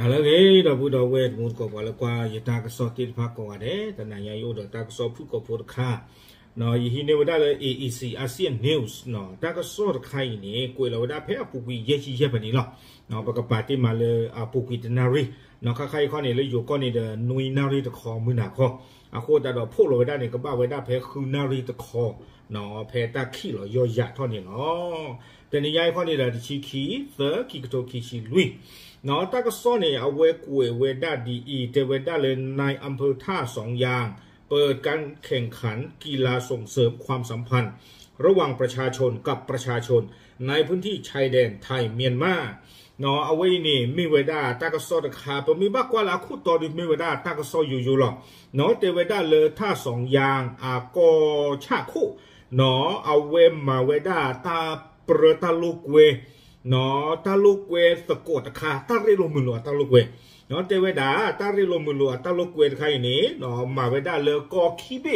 ဟါလၢအဂ့ၤ ဒီပုၢ်ဒီဝဲၢ်တံၤသကိး ပှၤလၢကွၢ်ယတၢ်ကစီၣ်သ့ၣ်တဖၣ်ကိးဂၤဒဲး, တနၤညါယအိၣ်ဒီးတၢ်ကစီၣ်ဖုၣ်ကိာ်ဖိတခါ, ယဟံးန့ၢ်ဝဲဒၣ်လၢ A E C Asian News တၢ်ကစီၣ်တခါအံၤန့ၣ် ကွဲးလီၤဝဲဒၣ်ဖဲအပူၤကွံာ်ယဲၢ်ဆံယဲၢ်ဖဲန့ၣ်လီၤ. ပကပာ်တ့ၢ်မးလၢအပူၤကွံာ်တနၣ်ရံၣ်, ခါခါအံၤခီန့ၣ် လၢယိၤကီၢ်န့ၣ်ဒီး နွံနၣ်ရံၣ်တခီမုၢ်နၤခီ, အဃိသတးဒီးဖှိၣ်လီၤဝဲဒၣ်န့ၣ် ကဘၣ်ဝဲဒၣ်ဖဲဃုနၣ်ရံၣ်တခီ, ဖဲတၢ်ခံးလီၤယီၢ်ယၤထီၣ်န့ၣ်လီၤ. တနံၤညါအံၤခီန့ၣ်ဒီး တဆံခံ သၢ ခံကထိခံဆံလွံၢ်, တၢ်ကစီၣ်န့ၣ် အဝဲကွဲးဝဲဒၣ်ဒ်အံၤ, တဲဝဲဒၣ်လၢ นายอำเภอท่าสองยาง เปิดการแข่งขันกีฬาส่งเสริมความสัมพันธ์ระหว่างประชาชนกับประชาชน ในพื้นที่ชายแดนไทยเมียนมา အဝဲအံၤန့ၣ် မ့ၢ်ဝဲဒၣ်တၢ်ကစီၣ်တခါ ပမ့ၢ်ဘၣ်ကွၢ်လၢအခိၣ်တီဒီး မ့ၢ်ဝဲဒၣ်တၢ်ကစီၣ်ယိယိလီၤ. တဲဝဲဒၣ်လၢ ထၣ်စီၤယၣ် အကီၢ်ဆၣ်ခိၣ်, အဝဲမၤဝဲဒၣ်တၢ်ပြၢတၢ်လိာ်ကွဲ တၢ်လိာ်ကွဲသကိးတခါ, တၢ်ရ့လိာ်မုာ်လိာ်အတၢ်လိာ်ကွဲ, တဲဝဲဒၣ် တၢ်ရ့လိာ်မုာ်လိာ်အတၢ်လိာ်ကွဲတခါအံၤန့ၣ် မၤဝဲဒၣ်လၢကီၢ်ခံဘ့ၣ်, ခီပ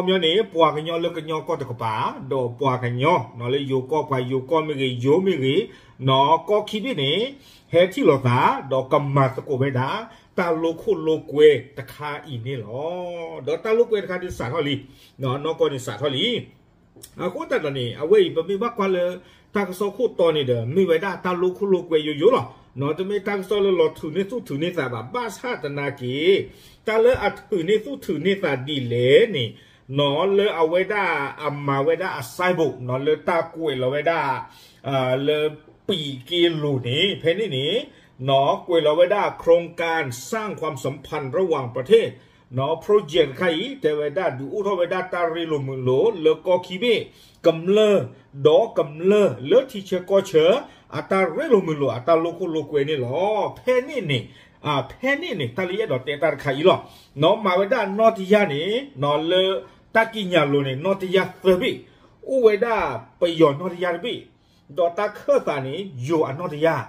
ညီန့ၣ် ပှၤကညီလၢကညီကီၢ်တကပၤ, ဒီးပှၤကညီလၢယိၤကီၢ် ပှၤယိၤကီၢ်မ့ၢ်ဂ့ၤ ယိၤမ့ၢ်ဂ့ၤ, ကီၢ်ခံဘ့ၣ်န့ၣ် ဟဲထံၣ်လိာ်သး ဒီးကမၤသကိးဝဲဒၣ် တၢ်လိာ်ခိၣ်လိာ်ကွဲတခါအံၤန့ၣ်လီၤ. ဒီးတၢ်လိာ်ကွဲတခါဒုးစးထီၣ်လံ, နီၢ်ကီၢ်န့ၣ်စးထီၣ်လံ. အဃိသတးဒီးန့ၣ် အဝဲအံၤ ပမ့ၢ်ဘၣ်ကွၢ်လၢ တၢ်ကစီၣ်ခိၣ်တီန့ၣ်ဒီး မ့ၢ်ဝဲဒၣ်တၢ်လိာ်ခိၣ်လိာ်ကွဲယိယိလီၤ. တမ့ၢ်တၢ်ကစီၣ်လၢလီၤထုးန့ၢ်သူၣ်ထုးန့ၢ်သးဘၣ်, ဘၣ်ဆၣ်သနာ်က့ တၢ်လၢအထုးန့ၢ်သူၣ်ထုးန့ၢ်သးဒ်လဲၣ်န့ၣ်, လၢအဝဲဒၣ်အမၤဝဲဒၣ်အ symbol လၢတၢ်ကွဲးလီၤဝဲဒၣ် လၢပံာ်က့လိၤန့ၣ် ဖဲန့ၣ်န့ၣ် ကွဲးလီၤဝဲဒၣ် โครงการสร้างความสัมพันธ์ระหว่างประเทศ project တခါအံၤ တဲဝဲဒၣ်ဒုးအိၣ်ထီၣ်ဝဲဒၣ်တၢ်ရ့လိာ်မုာ်လိာ် လၢကီၢ်ခံဘ့ၣ် ကမျၢၢ် ဒီးကမျၢၢ်လၢထံဆၢကီၢ်ဆၢ အတၢ်ရ့လိာ်မုာ်လိာ်အတၢ်လိာ်ခိၣ်လိာ်ကွဲန့ၣ်လီၤ. ဖဲန့ၣ်န့ၣ် ဖဲန့ၣ်န့ၣ် တၢ်လၢယအဲၣ်ဒိးတဲတၢ်တခါအံၤလီၤ. နီၢ်မၤဝဲဒၣ်နီၣ်တယၢ်န့ၣ် လၢတၢ်ကံးညာ်လိၤန့ၣ် နီၣ်တယၢ်သၢဘ့ၣ်, အိၣ်ဝဲဒၣ်ပယီၤနီၣ်တယၢ်တဘ့ၣ်, ဒီးတၢ်ခၢၣ်သးန့ၣ် ယိၤအနီၣ်တယၢ်,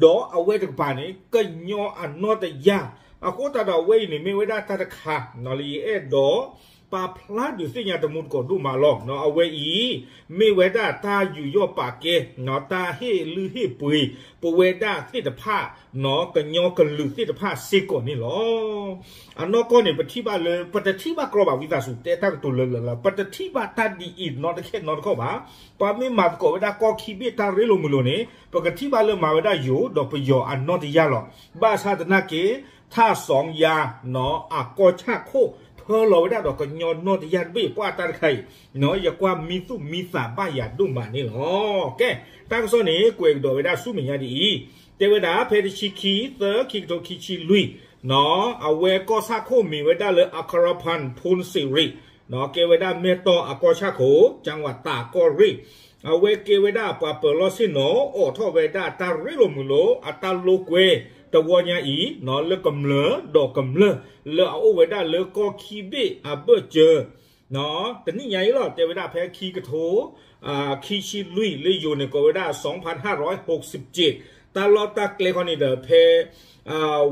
ဒီးအဝဲတကပၤန့ၣ် ကညီအနီၣ်တယၢ်. အဃိသတးဒီးအဝဲအံၤန့ၣ် မ့ၢ်ဝဲဒၣ်တၢ်တခါ လၢယအဲၣ်ဒိး ပာ်ဖျါဒုးသ့ၣ်ညါတံၤသကိးဒိၣ်မးလီၤ. အဝဲအံၤ မ့ၢ်ဝဲဒၣ်တၢ်ယူးယီၣ်ပာ်ကဲ တၢ်ဟ့ၣ်လုၢ်ဟ့ၣ်ပှ့ၤ ပဝဲဒၣ်သ့ၣ်တဖၣ် ကညီကလုာ်သ့ၣ်တဖၣ်စ့ၢ်ကီးန့ၣ်လီၤ. အနီၢ်ကီၢ်န့ၣ် ပထံၣ်ဘၣ်လၢ ပတထံၣ်ဘၣ်ကြီဘၣ် ဝံသးစူၤ တဲတၢ်ကတိၤလၢလၢလၢ ပတထံၣ်ဘၣ်တၢ်ဒ်အံၤနီတခဲနီတခီၣ်ဘၣ်. ပှၤမ့ၢ်မၤသကိးဝဲဒၣ်ကီၢ်ခံဘ့ၣ်တၢ်ရ့လိာ်မုာ်လိာ်န့ၣ် ပကထံၣ်ဘၣ်လၢမၤဝဲဒၣ်ယိၤဒီးပယီၤအနီၣ်တယၢ်လီၤ. ဘၣ်ဆၣ်သနာ်က့ ထၣ်စီၤယၣ် အကီၢ်ဆၣ်ခိၣ် ဖၢလီၤဝဲဒၣ်ဒီးကညီနီၣ်တယၢ်တဘ့ၣ် ပှၤတၢ်တခါအံၤ ယကွၢ်မံသူၣ်မံသးဘၣ်ယၤဒိၣ်မးန့ၣ်လီၤ. ကဲ တၢ်ကစီၣ်န့ၣ် ကွဲးကဒီးဝဲဒၣ်ဆူမဲာ်ညါဒ်အံၤ, တဲဝဲဒၣ်ဖဲတဆံခံ သၢ ခံကထိခံဆံလွံၢ် အဝဲကီၢ်ဆၣ်ခိၣ်မံၤဝဲဒၣ်လၢ အကရၢၢ်ဖၢၣ် ဖိၣ်စံရံၣ် ကဲဝဲဒၣ်မဲၢ်တီၢ်အကီၢ်ဆၣ်ခိၣ် ကၠၣ်ဝးတၢ်ကီၢ်ရ့ၣ်, အဝဲကဲဝဲဒၣ်ပှၤပၢၤလီၢ်ဆ့ၣ်နီၤ အိးထီၣ်ဝဲဒၣ်တၢ်ရ့လိာ်မုာ်လိာ် အတၢ်လိာ်ကွဲတဝီညါအံၤ လၢကမျၢၢ်ဒီးကမျၢၢ် လၢအအိၣ်ဝဲဒၣ်လၢကီၢ်ခံဘ့ၣ်အဘၢၣ်စၢၤ တနံၣ်ညါအံၤလီၤ တဲဝဲဒၣ်ဖဲခံကထိ ခံဆံလွံၢ် လၢယိၤန့ၣ် ကိးဝဲဒၣ် สองพันห้าร้อยหกสิบเจ็ด တၢ်လီၢ်တၢ်ကျဲခီန့ၣ်ဒီး ဖဲ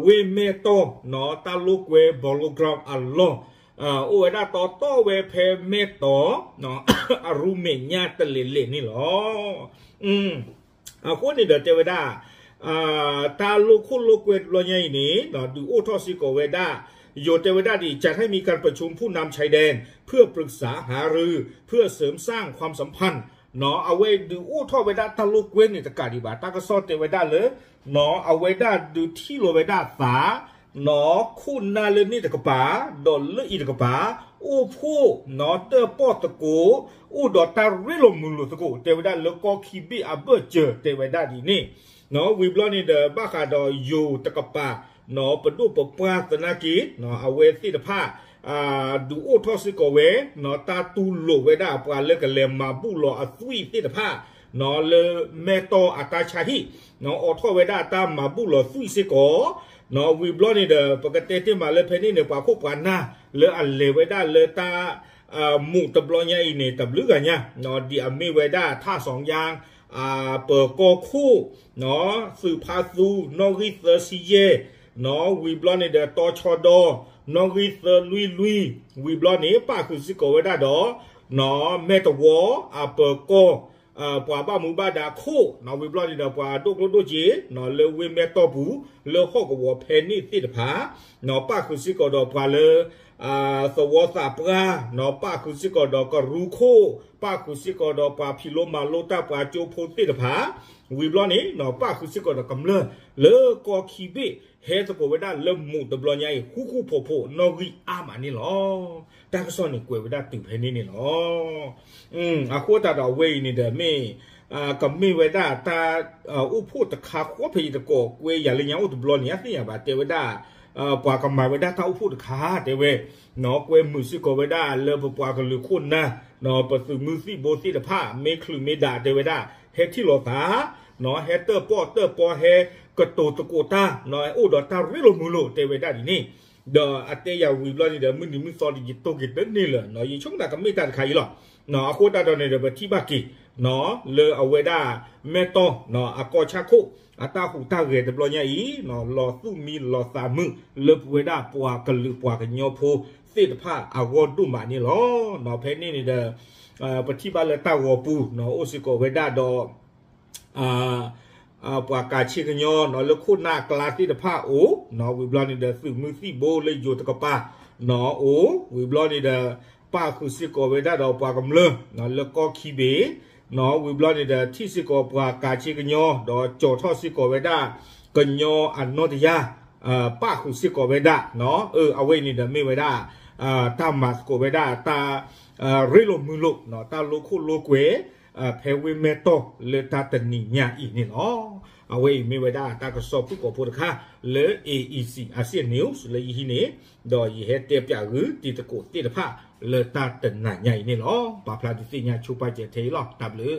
ဝ့ၢ်မဲၢ်တီၢ် တၢ်လိာ်ကွဲ Polo Ground အလီၢ် အိၣ်ဝဲဒၣ်တီတီဝဲဖဲမဲၢ်တီၢ် အရူမဲာ်ညါတလဲၤလဲၤန့ၣ်လီၤ. အဃိန့ၣ်ဒီးတဲဝဲဒၣ် တၢ်လိာ်ခိၣ်လိာ်ကွဲတဘျီညါအံၤန့ၣ် ဒုးအိၣ်ထီၣ်စ့ၢ်ကီးဝဲဒၣ် ယိၤတဲဝဲဒၣ်ဒ်အံၤ จัดให้มีการประชุมผู้นำชายแดนเพื่อปรึกษาหารือเพื่อเสริมสร้างความสัมพันธ์ အဝဲဒုးအိၣ်ထီၣ်ဝဲဒၣ်တၢ်လိာ်ကွဲန့ၣ်တကးဒံးဘၣ် တၢ်ကစီၣ်တဲဝဲဒၣ်လၢ အဝဲဒၣ်ဒုးထံၣ်လိာ်ဝဲဒၣ်သး ခိၣ်နၢ်လၢန့ၣ်တကပၤ ဒီးလၢအံၤတကပၤ အိၣ်ဖှိၣ် တၢၣ်ပီၣ်သကိး အိၣ်ဒီးတၢ်ရ့လိာ်မုာ်လိာ်သကိး တဲဝဲဒၣ်လၢကီၢ်ခံဘ့ၣ်အဘၢၣ်စၢၤ တဲဝဲဒၣ်ဒ်န့ၣ် ဝံၤဘျီန့ၣ်ဒီး ဘၣ်ဃးဒီးယိၤတကပၤ ပဒိၣ်ပပှၢ်သနာ်က့ အဝဲသ့ၣ်တဖၣ် ဒုးအိၣ်ထီၣ်စ့ၢ်ကီးဝဲ တၢ်တူၢ်လိာ်ဝဲဒၣ်ပှၤလၢကလဲၤမၤဘူၣ်လီၤအသွံၣ်သ့ၣ်တဖၣ် လၢမဲၢ်တီၢ်အတၢ်ဆါဟံၣ် အိးထီၣ်ဝဲဒၣ်တၢ်မၤဘူၣ်လီၤသွံၣ်စ့ၢ်ကီး ဝံၤဘျီန့ၣ်ဒီး ပကတဲတ့ၢ်မးလၢဖဲန့ၣ်န့ၣ် ပှၤခိၣ်ပှၤနၢ်လၢအလဲၤဝဲဒၣ်လၢတၢ် မူးတဘျီညါအံၤန့ၣ် တဘျုးဂၤညါ ဒ်အမ့ၢ်ဝဲဒၣ်ထၣ်စီၤယါ ပၢၤကီၢ်ခိၣ် သုးဖါသူ နီၣ်ဂံၢ်သၢဆံယဲၢ် ဝံၤဘျီန့ၣ်ဒီး တီၤဆီဒီ နီၣ်ဂံၢ်သၢလွံၢ်လွံၢ် ဝံၤဘျီန့ၣ် ပာ်ဃုာ်စ့ၢ်ကီးဝဲဒၣ်ဒီး မဲၢ်တဝီ အပၢၤကီၢ် ပှၤဘၣ်မူဘၣ်ဒါခိၣ် ဝံၤဘျီန့ၣ်ဒီး ပှၤဒိၣ်ကျိၣ်ဒိၣ်စ့ လၢဝ့ၢ်မဲၢ်တီၢ်ပူၤ လၢဟီၣ်ကဝီၤဖဲန့ၣ်သ့ၣ်တဖၣ် ပၣ်ဃုာ်စ့ၢ်ကီးဒီးပှၤလၢ သဝီသးပှၢ် ပၣ်ဃုာ်စ့ၢ်ကီးဒီးကရူခိၣ် ပၣ်ဃုာ်စ့ၢ်ကီးဒီးပှၤဖံးလိမၤလိတၢ် ပှၤကၠိဖိသ့ၣ်တဖၣ် ဝံၤဘျီန့ၣ် ပၣ်ဃုာ်စ့ၢ်ကီးဒီးကမျၢၢ် လၢကီၢ်ခံဘ့ၣ် ဟဲသကိးဝဲဒၣ်လၢမူးတဘျီညါအံၤ ဃူဃူဖိးဖိးနီၣ်ဂံၢ်အါမးန့ၣ်လီၤ. တၢ်ကစီၣ်န့ၣ်ကွဲးဝဲဒၣ်တုၤဖဲန့ၣ်န့ၣ်လီၤ. အဃိသတးဒီးအဝဲအံၤန့ၣ်ဒီးမ့ၢ် ကမ့ၢ်ဝဲဒၣ်တၢ်အိၣ်ဖှိၣ်တခါဃီ ဖဲယတကိးကွဲးယၤလၢညါအိၣ်တဘျီန့ၣ် အသ့ၣ်ညါဘၣ် တဲဝဲဒၣ် ပှၤကမၤဝဲဒၣ်တၢ်အိၣ်ဖှိၣ်တခါ တဲဝဲ ကွဲမုာ်စ့ၢ်ကီးဝဲဒၣ်လၢပပှၤကလုာ်ခိၣ်နၢ် ပသုးမုၢ်သံၣ်ဘိသ့ၣ်တဖၣ် မ့ၢ်ချုးမ့ၢ်ဒၣ် တဲဝဲဒၣ် ဟဲထံၣ်လိာ်သး ဟဲတၢၣ်ပီၣ်တၢၣ်ပီ ဟဲကတိၤသကိးတၢ် အိၣ်ဒီးတၢ်ရ့လိာ်မုာ်လိာ် တဲဝဲဒၣ်ဒ်န့ၣ် ဒီးအတဲယၤဝံၤဘျီန့ၣ်ဒီး မုၢ်နံၤမုၢ်သီဒီး ယတိၢ်က့ၤတန့ၢ်လၢၤ ယဆိကမိၣ်သးကမ့ၢ်တၢ်တခါအံၤလီၤ. အဃိသတးဒီးန့ၣ်ဒီး ပထံၣ်ဘၣ်က့ၤ လၢအဝဲဒၣ် မဲၢ်တီၢ် အကီၢ်ဆၣ်ခိၣ် အတၢ်ဟူးတၢ်ဂဲၤတဘျီညါအံၤ လီၤသူၣ်မံလီၤသးမုာ် လၢပဝဲဒၣ်ပှၤကလုာ်ပှၤကညီဖိသ့ၣ်တဖၣ်အဂီၢ်ဒိၣ်မးန့ၣ်လီၤ. ဖဲန့ၣ်န့ၣ်ဒီး ပထံၣ်ဘၣ်လၢတၢ်ဂီၤပူၤ အိၣ်စ့ၢ်ကီးဝဲဒၣ်ဒီး ပှၤကးဆ့ကညီ လၢခိၣ်နၢ်ကျါသ့ၣ်တဖၣ်အိၣ် ဝံၤဘျီန့ၣ်ဒီး သုးမုၢ်သံၣ်ဘိလၢယိၤတကပၤ အိၣ် ဝံၤဘျီန့ၣ်ဒီး ပၣ်ဃုာ်စ့ၢ်ကီးဝဲဒၣ်ဒီးပှၤကမျၢၢ် လၢကီၢ်ခံဘ့ၣ် ဝံၤဘျီန့ၣ်ဒီး ထံၣ်စ့ၢ်ကီးပှၤကးဆ့ကညီ ဒီးကၠီၤထီၣ်စ့ၢ်ကီးဝဲဒၣ် ကညီအနီၢ်တယၢ် ပၣ်ဃုာ်စ့ၢ်ကီးဝဲဒၣ် အဝဲအံၤန့ၣ်ဒီးမ့ၢ်ဝဲဒၣ် တၢ်မၤသကိးဝဲဒၣ် တၢ်ရ့လိာ်မုာ်လိာ် တၢ်လိခိၣ်လိကွဲ ဖဲဝ့ၢ်မဲၢ်တီၢ်လၢတၢ်တနံၤညါအံၤန့ၣ်လီၤ. အဝဲအံၤမ့ၢ်ဝဲဒၣ်တၢ်ကစီၣ်ဖုၣ်ကိာ်ဖိတခါ လၢ A E C Asia News လၢယဟံးန့ၣ် ဒီးယဟဲတဲပၠးဂုာ်တံၤသကိးသ့ၣ်တဖၣ် လၢတၢ်တနၤညါအံၤန့ၣ်လီၤ. ပာ်ဖျါဒုးသ့ၣ်ညါဆိပာ်စဲးထဲအံၤလီၤ. တၢ်ဘျုး